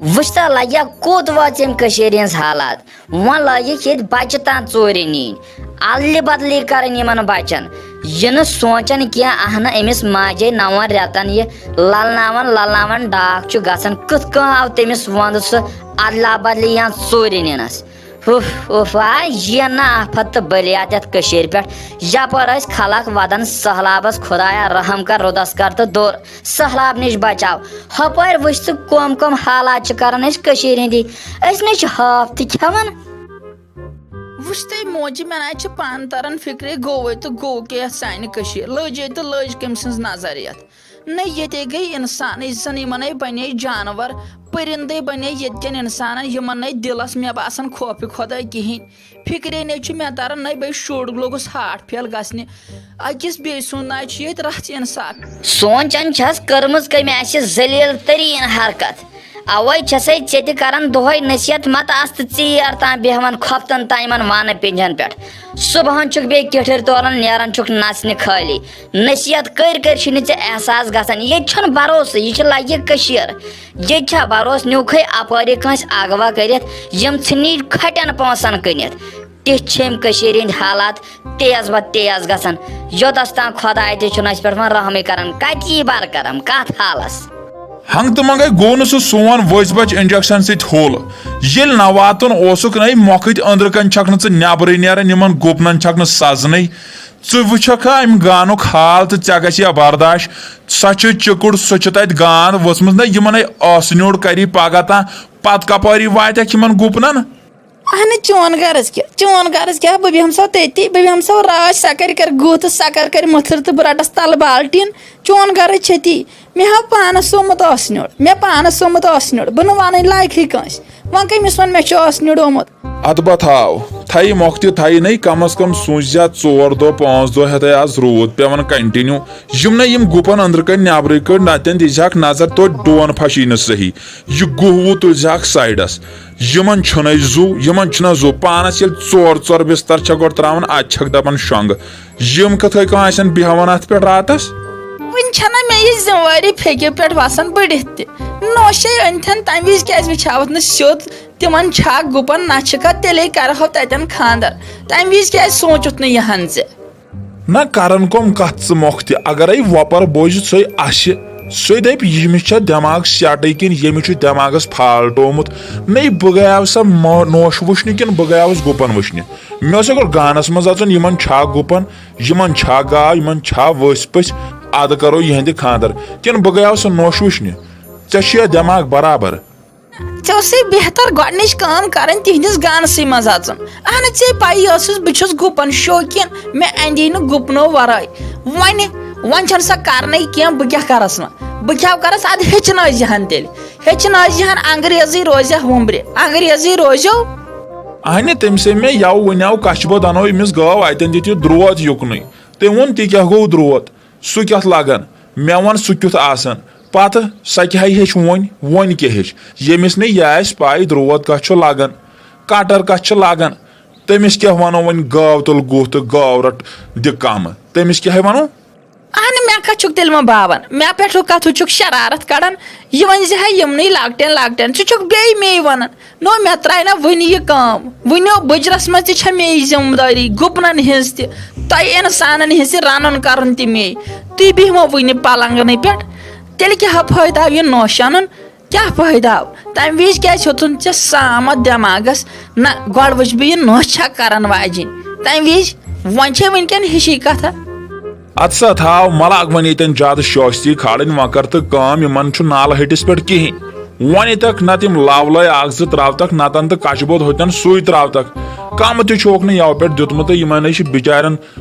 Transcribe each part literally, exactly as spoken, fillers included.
وٕچھتا لگیا کوٚت وٲژ أمۍ کٔشیٖرِ ہِنٛز حالات۔ وۄنۍ لٲگِکھ ییٚتہِ بچہِ تام ژوٗرِ نِنۍ، ادلہِ بدلی کرٕنۍ یِمن بچن۔ یہِ نہٕ سونٛچان کینٛہہ، اہنہٕ أمِس ماجے نون رٮ۪تن یہِ للناوان للناوان ڈاکھ چھُ گژھان۔ کِتھ کٔنۍ آو تٔمِس وۄندٕ سُہ ادلا بدلی یا ژوٗرِ نِنس؟ اُف اُف، آ یِن نہٕ آفت تہٕ بلیات یتھ کٔشیٖرِ پٮ۪ٹھ۔ یپٲرۍ ٲسۍ خلق ودان سہلابس، خدایا رحم کر، رُدس کر تہٕ دوٚر سہلاب نِش بچاو۔ ہپٲرۍ وٕچھ ژٕ کۄم کۄم حالات چھِ کران أسۍ کٔشیٖرِ ہِنٛدی۔ أسۍ نَے چھِ ہاپھ تہِ کھٮ۪وان۔ وٕچھ تَے موجی، مےٚ نَے چھِ پانہٕ تران فِکرے، گوٚوَے تہٕ گوٚو کیٛاہ یَتھ سانہِ کٔشیٖرِ؟ لٔج یے تہٕ لٔج کٔمۍ سٕنٛز نظر یَتھ؟ نَے ییٚتے گٔے اِنسانٕے زَن، یِمَن نَے بَنے جانوَر، پٔرِندَے بَنے ییٚتہِ کٮ۪ن اِنسانَن، یِمَن نَے دِلَس مےٚ باسان خوفِ خۄداے کِہیٖنۍ۔ فِکرے نَے چھُ مےٚ تران، نَے بے شُر لوٚگُس ہارٹ فیل گژھنہِ۔ أکِس بیٚیہِ سُنٛد نَے چھُ ییٚتہِ رَژھ اِنصاف۔ سونٛچان چھَس کٔرمٕژ کٔمۍ آسہِ ذلیل تریٖن حرکت۔ اوے چھسے ژےٚ تہِ کران دۄہے نصیحت، مت آس تہٕ ژیر تام بیہوان خۄفتن تام یِمن وانہٕ پِنجن پٮ۪ٹھ۔ صبحن چھُکھ بیٚیہِ کِٹھٕرۍ تولان، نیران چھُکھ نژنہِ خٲلی۔ نصیحت کٔرۍ کٔرۍ چھُنہٕ ژےٚ احساس گژھان۔ ییٚتہِ چھُنہٕ بھروسہٕ، یہِ چھِ لگہِ کٔشیٖر۔ ییٚتہِ چھا بھروسہٕ؟ نیوٗکھٕے اپٲری کٲنٛسہِ اغوا کٔرِتھ، یِم ژھٕنی کھٹٮ۪ن پونٛسن کٕنِتھ۔ تِتھۍ چھِ یِم کٔشیٖرِ ہِنٛدۍ حالات۔ تیز وَ تیز گژھان، یوٚتَس تام خۄداے تہِ چھُنہٕ اَسہِ پٮ۪ٹھ وۄنۍ رحمٕے کران۔ کَتہِ یی بَر کرم؟ کَتھ حالَس؟ ہنٛگہٕ تہٕ منٛگَے گوٚو نہٕ سُہ سون ؤژھۍ بَچہِ انجیکشن سۭتۍ ہوٚل۔ ییٚلہِ نہ واتُن اوسُکھ، نَے مۄکھٕتۍ أنٛدرٕ کَنۍ چھَکھ نہٕ ژٕ نٮ۪برٕے نیران، یِمَن گُپنَن چھَکھ نہٕ سَزنٕے۔ ژٕ وٕچھَکھا اَمہِ گانُک حال تہٕ ژےٚ گژھِ یا برداش۔ سۄ چھِ چِکُڑ، سۄ چھِ تَتہِ گانٛد ؤژھمٕژ۔ نہ یِمَن ہے ٲسہٕ نیوٚڑ کَری پَگاہ تام، پَتہٕ کَپٲری واتٮ۪کھ یِمَن گُپنَن؟ اہنہِ، چون غرض کیٛاہ؟ چون غرض کیٛاہ؟ بہٕ بیٚہمہٕ سا تٔتی، بہٕ بیٚہمہٕ سا راج، سۄ کَرِ کَرِ گُہہ تہٕ سۄ کَرِ کَرِ مٔتھٕر تہٕ بہٕ رَٹَس تَلہٕ بالٹیٖن۔ چون غرض چھےٚ تی؟ مےٚ ہاو پانَس سومُت ٲسہٕ نیوٚڑ، مےٚ پانَس سومُت ٲسہٕ نیوٚڑ، بہٕ نہٕ وَنٕنۍ لایقٕے کٲنٛسہِ۔ وۄنۍ کٔمِس وَنہٕ مےٚ چھُ ٲسہٕ نیوٚڑ آمُت؟ اَدٕ بہٕ تھاو، تھایہِ مۄکھتہِ تھایہِ نَے، کم از کم سوٗنٛچ زِ اَتھ ژور دۄہ پانٛژھ دۄہ ہٮ۪تھَے آز روٗد پٮ۪وان continue۔ یِم نَے یِم گُپَن أنٛدرٕ کَنۍ نٮ۪برٕے کٔڑۍ، نَتٮ۪ن دِژ ہَکھ نظر توتہِ ڈوٗن پھَشی نہٕ صحیح۔ یہِ گُہہ وُہ تُلزِ ہاکھ سایڈس۔ یِمن چھُنَے زُو، یِمن چھُنہ زُو۔ پانس ییٚلہِ ژور ژور بستر چھےٚ گۄڈٕ تراوان، اتہِ چھکھ دپان شۄنٛگہٕ۔ یِم کِتھٲے کٔنۍ آسن بیہوان اتھ پٮ۪ٹھ راتس؟ وٕنہِ چھنہ مےٚ یہِ ذمہٕ وٲری پھیٚکہِ پٮ۪ٹھ وسان بٔڑِتھ تہِ۔ نوشے أنتھن تمہِ وِزِ کیازِ وٕچھاوتھ نہٕ سیوٚد تِمن چھا گُپن نہ چھکھا، تیٚلے کرہو تتٮ۪ن خاندر۔ تمہِ وِزِ کیازِ سوٗنچُتھ نہٕ یِہن زِ نہ کرن کۄم کتھ ژٕ مۄکھ تہِ، اگرے وۄپر بوزِ ژھے اسہِ، سُے دپہِ ییٚمِس چھا دٮ۪ماغ سیٹٕے کِنہٕ ییٚمِس چھُ دٮ۪ماغس فالٹ آمُت۔ نَے بہٕ گٔیاوس سا مو-، نوش وٕچھنہِ کِنہٕ بہٕ گٔیاوس گُپن وٕچھنہِ؟ مےٚ اوس یہِ گۄڈٕ گانس منٛز اژُن، یِمن چھا گُپن، یِمن چھا گاو، یِمن چھا ؤسۍ پٔسۍ، ادٕ کرو یِہنٛدِ خاندر، کِنہٕ بہٕ گٔیاوس سا نوش وٕچھنہِ؟ ژےٚ چھُیا دٮ۪ماغ برابر؟ ژےٚ اوسُے بہتر گۄڈٕنِچ کٲم کرٕنۍ تِہنٛدِس گانسٕے منٛز اژُن۔ اہن ژےٚ پَیی ٲسٕس بہٕ چھُس گُپن شوقیٖن، مےٚ اندی نہٕ گُپنو ورٲے۔ وۄنہِ، وۄنۍ چھَنہٕ سۄ کرنَے کینٛہہ، بہٕ کیٛاہ کرس وۄنۍ؟ بہٕ کیٛاہ کرس؟ ادٕ ہیٚچھنٲوزِہن تیٚلہِ، ہیٚچھنٲوزِہن، انگریزٕے روزیہ وُمبرِ، انگریزٕے روزیو۔ اہنہِ، تٔمۍ سے مےٚ یَوٕ وٕنیو کچھِ بوٚد انو أمِس گٲو، اتٮ۪ن دِتھ یہِ درود یُکنُے۔ تٔمۍ ووٚن، تہِ کیٛاہ گوٚو درود؟ سُہ کیٛاہ لگان؟ مےٚ وَن سُہ کیُتھ آسان؟ پتہٕ سۄ کیٛاہ ہیٚچھ وۄنۍ؟ وۄنۍ کیٛاہ ہیٚچھ؟ ییٚمِس نہٕ یہِ آسہِ پَے درود کَتھ چھُ لگان، کٹر کَتھ چھُ لگان، تٔمِس کیٛاہ وَنو وۄنۍ؟ گٲو تُل گُہہ تہٕ گٲو رَٹ دِ کَمہٕ، تٔمِس کیٛاہ وَنو؟ اہنہِ، مےٚ کَتھ چھُکھ تیٚلہِ وۄنۍ باوان؟ مےٚ پٮ۪ٹھ ہُہ کَتھ ہُہ چھُکھ شرارت کَڑان؟ یہِ ؤنۍ زِ ہا یِمنٕے لۄکٹٮ۪ن لۄکٹٮ۪ن، ژٕ چھُکھ بیٚیہِ مے وَنان۔ نو، مےٚ ترٛایہِ نا وٕنہِ یہِ کٲم۔ وٕنیو بٕجرَس منٛز تہِ چھےٚ میٚیہِ ذِمہٕ دٲری، گُپنَن ہِنٛز تہِ، تۄہہِ اِنسانَن ہِنٛز تہِ، رَنُن کَرُن تہِ میٚیہِ۔ تُہۍ بیٚہمو وٕنہِ پَلنٛگنٕے پٮ۪ٹھ۔ تیٚلہِ کیٛاہ فٲیدٕ آو یہِ نوش اَنُن؟ کیٛاہ فٲیدٕ آو؟ تَمہِ وِزِ کیٛازِ ہیوٚتُن ژےٚ سام اَتھ دٮ۪ماغَس؟ نہ، گۄڈٕ وٕچھ بہٕ یہِ نوش چھا کَرَن واجِنۍ۔ تَمہِ وِزِ، وۄنۍ چھے وٕنۍکٮ۪ن ہِشی کَتھا۔ اَدٕ سا تھاو، مَہ لاگ وۄنۍ ییٚتٮ۪ن زیادٕ شٲستی کھالٕنۍ، وۄنۍ کر تہٕ کٲم، یِمن چھُ نالہٕ ۂٹِس پٮ۪ٹھ کِہیٖنۍ۔ وۄنۍ یِتھکھ نَتہٕ یِم لاو لٲے اکھ زٕ تراوتکھ، نَتَن تہٕ کَچہِ بوٚد ہوٚتٮ۪ن سُے تراوتکھ۔ کَم تہِ چھوکھ نہٕ یَوٕ پٮ۪ٹھ دیُتمُت تہٕ یِمن ہے چھِ بِچارٮ۪ن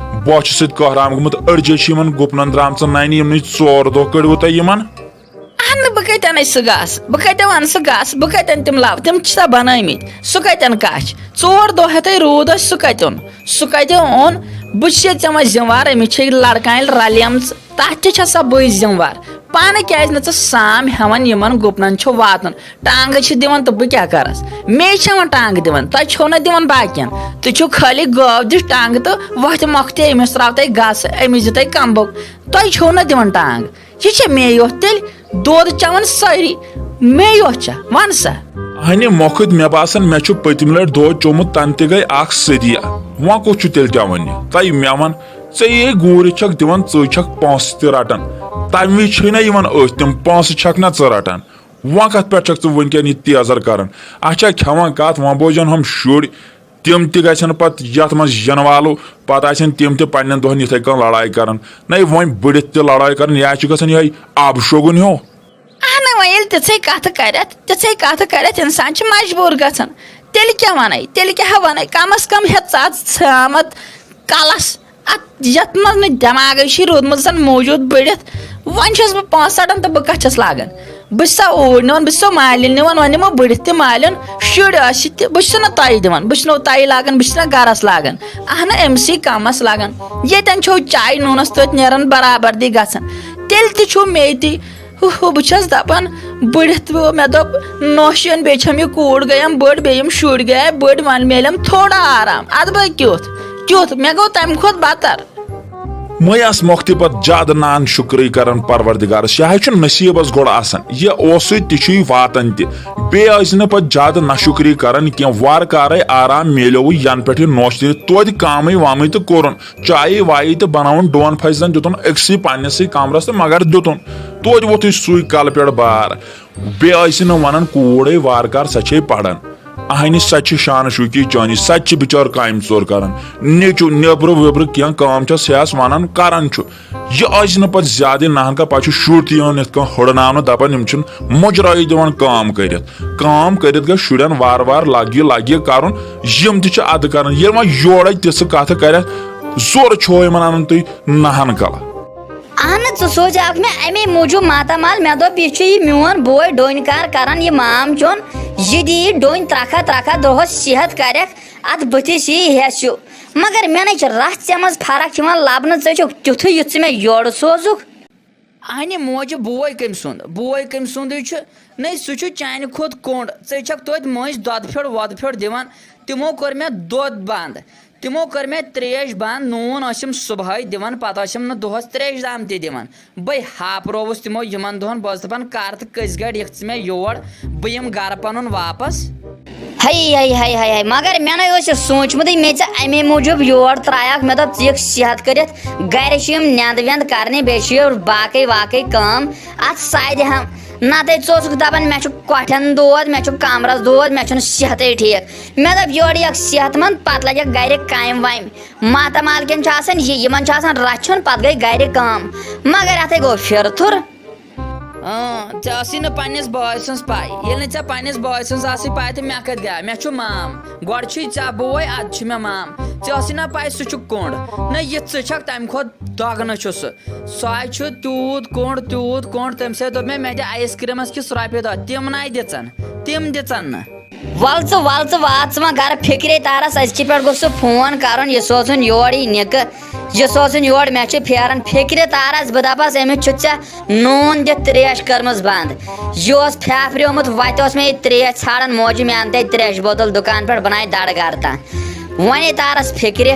بۄچھِ سۭتۍ کہرام گوٚمُت، أڑجے چھِ یِمن گُپنن درامژٕ نَنہِ، یِمنٕے ژور دۄہ کٔڑوٕ تۄہہِ یِمن۔ اہن نہٕ، بہٕ کتہِ انہٕ سُہ گاسہٕ؟ بہٕ کتہِ انہٕ سُہ گاسہٕ؟ بہٕ کتہِ انہٕ تِم لو؟ تِم چھِ سا بنٲومٕتۍ؟ سُہ کتہِ انہٕ کچھ؟ ژور دۄہ ہیتھے روٗد اَسہِ، سُہ کتہِ اوٚن؟ سُہ کتہِ اوٚن؟ بہٕ چھُسے ژےٚ وۄنۍ ذمہٕ وار، أمِس چھے لڑکانہِ رلیمژٕ، تتھ تہِ چھسا بٕے ذمہٕ وار؟ پانہٕ کیازِ نہٕ ژٕ سام ہٮ۪وان یِمن گُپنن چھُ واتُن؟ ٹانگہٕ چھِ دِوان تہٕ بہٕ کیٛاہ کرس؟ مے چھِ وۄنۍ ٹانگہٕ دِوان، تۄہہِ چھو نہ دِوان باقین۔ تُہۍ چھِو خٲلی گٲو دِتھ ٹانگہٕ تہٕ وۄتھِ مۄکھتہِ أمِس تراو تۄہہِ گاسہٕ، أمِس دِ تۄہہِ کمبُک، تۄہہِ چھو نہ دِوان ٹانگ۔ یہِ چھےٚ مے یوت تیٚلہِ؟ دۄد چٮ۪وان سٲری، مے یوت چھا، وَن سا۔ اہنہِ مۄکھٕتۍ، مےٚ باسان مےٚ چھُ پٔتمہِ لٹہِ دود چومُت، تنہٕ تہِ گٔے اکھ صدیا۔ وۄنۍ کُس چھُ تیٚلہِ چٮ۪وان یہِ؟ ژَیہِ مےٚ وَن، ژےٚ یے گوٗرۍ چھکھ دِوان، ژٕے چھکھ پونٛسہٕ تہِ رٹان۔ تمہِ وِزِ چھے نہ یِوان أتھۍ تِم پونٛسہٕ، چھکھ نہ ژٕ رٹان؟ وۄنۍ کتھ پٮ۪ٹھ چھکھ ژٕ وٕنکٮ۪ن یہِ تیزر کران؟ اچھا، کھٮ۪وان کتھ، وۄنۍ بوزن ہُم شُرۍ، تِم تہِ گژھن پتہٕ یتھ منٛز ینہٕ والو، پتہٕ آسن تِم تہِ پننٮ۪ن دۄہن یِتھے کٔنۍ لڑایہِ کران۔ نہ، وۄنۍ بٔڑِتھ تہِ لڑایہِ کران، یا چھُ گژھان یِہوٚے آبہٕ شوگُن ہیوٗ۔ اہنہ، وۄنۍ ییٚلہِ تِژھے کتھٕ کرٮ۪تھ، تِژھے کتھٕ کرٮ۪تھ انسان چھُ مجبوٗر گژھان۔ تیٚلہِ کیٛاہ ونے، تیٚلہِ کیٛاہ ونے؟ کم از کم ہیٚژ ژٕ ژھامت کلس، اتھ یتھ منٛز نہٕ دٮ۪ماغے چھُے روٗدمُت زن موٗجوٗد بٔڑِتھ۔ وۄنۍ چھَس بہٕ پونٛسہٕ ژٹان تہٕ بہٕ کتھ چھَس لاگان؟ بہٕ چھُسا اوٗرۍ نِوان، بہٕ چھُسا مالِنۍ نِوان، وۄنۍ نِمو بٔڑِتھ تہِ مالِن، شُرۍ ٲسِتھ تہِ، بہٕ چھُسا نہٕ تۄہہِ دِوان، بہٕ چھُس نہٕ تۄہہِ لاگان، بہٕ چھُس نہٕ گرس لاگان۔ اہنہ، أمسٕے کمس لاگان۔ ییٚتٮ۪ن چھو چایہِ نوٗنس تٔتۍ نیران برابردی گژھان۔ تیٚلہِ تہِ چھُو مے تہِ ہُہ، ہُہ، بہٕ چھَس دَپان، بٔڑِتھ پیوٚو، مےٚ دوٚپ، نوشہِ یُن، بیٚیہِ چھَم یہِ کوٗر گٔیم بٔڑ، بیٚیہِ یِم شُرۍ گٔیے بٔڑۍ، وۄنۍ میلیم تھوڑا آرام۔ اَدٕ بہٕ کیُتھ، کیُتھ، مےٚ گوٚو تَمہِ کھۄتہٕ بَتَر۔ مے آس مۄختہِ پتہٕ زیادٕ نان شُکرٕے کران پروردگارس، یہِ حظ چھُ نصیٖبس گۄڈٕ آسان، یہِ اوسُے تہِ چھُے واتان تہِ۔ بیٚیہِ ٲسۍ نہٕ پتہٕ زیادٕ ناشُکری کران کینٛہہ، وارٕ کارے آرام میلیووُے، ینہٕ پٮ۪ٹھ یہِ نوشہِ دِتھ توتہِ کامٕے وامٕے تہٕ کوٚرُن۔ چایہِ وایہِ تہٕ بناوُن ڈون پھلۍ زن دیُتُن أکسٕے پننسٕے کمرس تہٕ مگر دیُتُن۔ توتہِ ووٚتھُے سُے کلہٕ پٮ۪ٹھ بار۔ بیٚیہِ ٲسۍ نہٕ ونان کوٗرے وارٕ کار سۄ چھے پران۔ اہنہِ سۄ تہِ چھِ شانہٕ شوٗکی چٲنی، سۄ تہِ چھِ بچٲر کامہِ ژور کران۔ نیٚچو نیبرٕ ویبرٕ کینٛہہ کٲم چھس یس ونان کران چھُ۔ یہِ ٲسۍ نہٕ پتہٕ زیادٕ نہن کانٛہہ، پتہٕ چھُ شُر تہِ یِوان یِتھ کٔنۍ ہُرناونہٕ، دپان یِم چھِنہٕ مُجرٲیی دِوان کٲم کٔرِتھ۔ کٲم کٔرِتھ گژھِ شُرٮ۪ن وارٕ وارٕ لگہِ لگہِ کرُن۔ یِم تہِ چھِ ادٕ کران۔ ییٚلہِ وۄنۍ یورے تِژھٕ کتھٕ کرٮ۪کھ، زورٕ چھو یِمن انان تُہۍ نہن کلہٕ۔ اہن، ژٕ سوزیاکھ مےٚ امے موٗجوٗب ماتامال۔ مےٚ دوٚپ، یہِ چھُ یہِ میون بوے ڈوٗنۍ کار کران، یہِ مام چون، یہِ دِیہِ ڈوٗنۍ ترکھا ترکھا، دۄہس صحت کرٮ۪کھ اتھ بٕتھِس یی ہٮ۪س ہیوٗ۔ مگر مےٚ نے چھِ رژھ ژےٚ منٛز فرق یِوان لبنہٕ، ژٕ چھُکھ تیُتھُے یُتھ ژٕ مےٚ یورٕ سوزُکھ۔ اہنہِ موجہِ بوے کٔمۍ سُنٛد؟ بوے کٔمۍ سُنٛدٕے چھُ؟ نے، سُہ چھُ چانہِ کھۄتہٕ کوٚنٛڈ۔ ژے چھکھ توتہِ مٔنٛزۍ دۄدٕ پھیوٚر وۄدٕ پھیوٚر دِوان۔ تِمو کٔر مےٚ دۄد بنٛد۔ تِمو کٔر مےٚ ترٛیش بنٛد۔ نوٗن ٲسِم صُبحٲے دِوان، پتہٕ ٲسِم نہٕ دۄہس ترٛیش دام تہِ دِوان۔ بے ہاپرووُس تِمو یِمن دۄہن۔ بہٕ ٲسٕس دپان، کر تہٕ کٔژِ گرِ یِکھ ژٕ مےٚ یور، بہٕ یِمہٕ گرٕ پنُن واپس۔ ہَے، ہَے، ہَے، ہَے، ہَے، مگر مےٚ نَے اوس یہِ سوٗنٛچمُتٕے، مےٚ ژےٚ اَمے موٗجوٗب یور ترٛایَکھ۔ مےٚ دوٚپ، ژٕ یِکھ صحت کٔرِتھ، گَرِ چھِ یِم نٮ۪نٛد وٮ۪نٛد کَرنہِ، بیٚیہِ چھِ یہِ باقٕے واقٕے کٲم اَتھ سارِ ہَم۔ نَتہٕ ژٕ اوسُکھ دَپان، مےٚ چھُ کۄٹھٮ۪ن دود، مےٚ چھُ کَمرَس دود، مےٚ چھُنہٕ صحتٕے ٹھیٖک۔ مےٚ دوٚپ، یورٕ یِکھ صحت منٛد، پَتہٕ لَگٮ۪کھ گَرِ کامہِ وامہِ۔ ماتامالکٮ۪ن چھُ آسان یہِ، یِمَن چھُ آسان رَچھُن، پَتہٕ گٔے گَرِ کٲم۔ مگر اَتھَے گوٚو پھِرٕ تھُر۔ اۭں، ژےٚ ٲسٕے نہٕ پننِس بٲے سٕنٛز پَے۔ ییٚلہِ نہٕ ژےٚ پننِس بٲے سٕنٛز آسٕے پَے، تہٕ مےٚ کَتہِ گٔیہ؟ مےٚ چھُ مام۔ گۄڈٕ چھُے ژےٚ بوے، اَدٕ چھُ مےٚ مام۔ ژےٚ ٲسٕے نہ پَے سُہ چھُ کوٚنٛڈ؟ نہ، یہِ ژٕ چھَکھ تَمہِ کھۄتہٕ دۄگنہٕ چھُ سُہ۔ سُہ ہاے چھُ تیوٗت کوٚنٛڈ، تیوٗت کوٚنٛڈ، تٔمۍ سۭتۍ دوٚپ مےٚ، مےٚ دِ آیِس کریٖمَس کِس رۄپیہِ دَہ، تِم نَے دِژَن، تِم دِژَن نہٕ۔ وَل ژٕ، وَل ژٕ، وات ژٕ وۄنۍ گَرٕ۔ فِکرے تارَس، أزکہِ پٮ۪ٹھ گوٚژھ سُہ فون کَرُن، یہِ سوزُن یور یہِ نِکہٕ، یہِ سوزُن یور۔ مےٚ چھِ پھیران فِکرِ تارَس، بہٕ دَپَس، أمِس چھُ ژےٚ نوٗن دِتھ ترٛیش کٔرمٕژ بنٛد۔ یہِ اوس پھیپھریومُت، وَتہِ اوس مےٚ یہِ ترٛیش ژھانٛڈان، موجہِ مےٚ اَنتَے ترٛیشہِ بوتل دُکان پٮ۪ٹھ، بہٕ نَے دَرٕ گَرٕ تام۔ وۄنۍ یہِ تارَس فِکرِ۔